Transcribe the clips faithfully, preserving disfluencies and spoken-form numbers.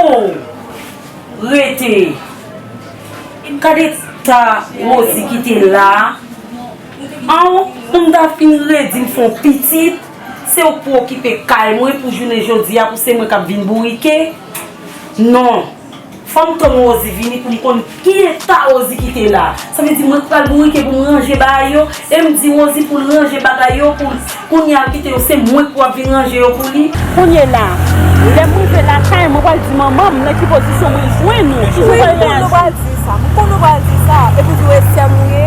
Oh, rete. Gade ta Rosie kite la. An, pou m ta fin redi m fè yon pitit, se ou k pou okipe kay mwen pou jounen jodi a, pou se mwen k ap vin bourike. Non. Fò m tann Rosie vini pou m konn ki eta Rosie kite la. Sa vle di mwen k pral bourike pou m ranje bagay yo. E m di Rosie pou l ranje bagay yo pou l. Kounye a l kite yo, se mwen k pou ap vin ranje yo pou li. Kounye la, lè m rive lakay, mwen pral di manman m nan ki pozisyon mwen jwenn ou. Kijan w pral reyaji? M konn ou pral di sa. M konn ou pral di sa. Epi w di w e sè m ou ye.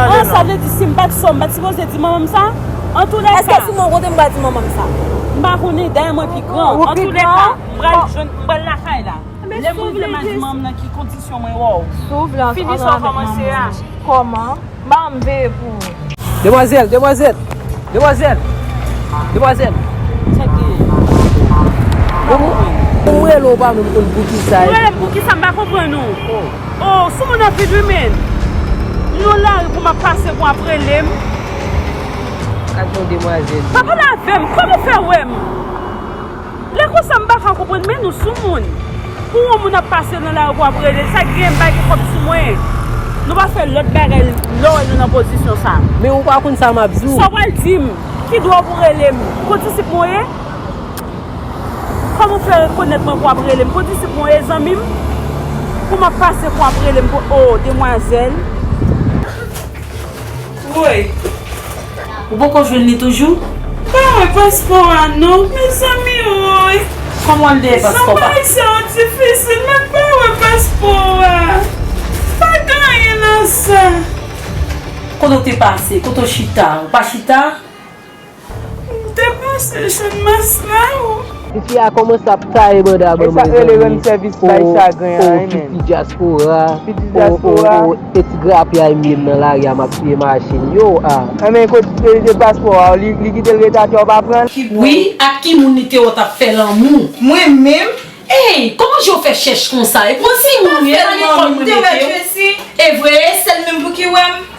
An, sa vle di si m pa t sè w, m pa t sipoze di manman m sa? Antoude ka. Èske sou non kote m pral di manman m sa? M pa konnen, dayè mwen pi gran. Antoude ka, m pral jwenn, m pral lakay la. Lè m rive, m a di manman m nan ki kondisyon mwen wè w. Fini sa w kòmanse a. Kòman? Ba m veye pou ou. Demwazèl, demwazèl, demwazèl, demwazèl. Sa k genyen? Ou rele w pa menm konn poukisa. Ou rele m poukisa m pa konprann ou? Oh, sou moun anpil wi men. Nou lari pou m ap pase pou ap rele m. Gad yon demwazèl. Pa pale avè m, kòman w fè wè m? Lè konsa m pa ka konprann men nou sou moun. Pou yon moun ap pase nan lari pou ap rele l, sa k gen m pa gen kòb sou mwen. Nou pa fè lòt bagay lè w wè nou nan pozisyon sa. Men ou pa konn sa m ap di w. Sa w pral di m? Ki dwa w pou rele m? Kondisip mwen ye? Kòman w fè rekonèt mwen pou ap rele m? Kondisip mwen ye zanmi m? Pou m ap pase pou ap rele m pou, oh, demwazèl. Woy. Ou poko jwenn li toujou? Pa wè paspò a non, mezanmi woy. Kòman l dèyè paspò pa? Jan bagay sa yo difisil, men pa wè paspò a. Pa gen anyen nan sa. Kote w te pase? Kote w chita? Ou pa chita? M te pase jwenn mas la, o. Tifi a kòmanse ap taye banda ban mwen, zanmi. E sa k rele rann sèvis bay chagren an, wi, men. Tifi dyaspora, o, o, o, e ti grapyay m ye m nan lari a, m ap siye machin yo, a. Enben, kote, e, e paspò a, li, li kite l rete atè, w pa pran l? Wi, ak ki moun li te wè w t ap fè lanmou? Mwen menm? Ey, kòman je w fè chèch konsa? E pou ti moun, e nan lekòl mwen mete w? E vre? E sèl menm pou ki wè m?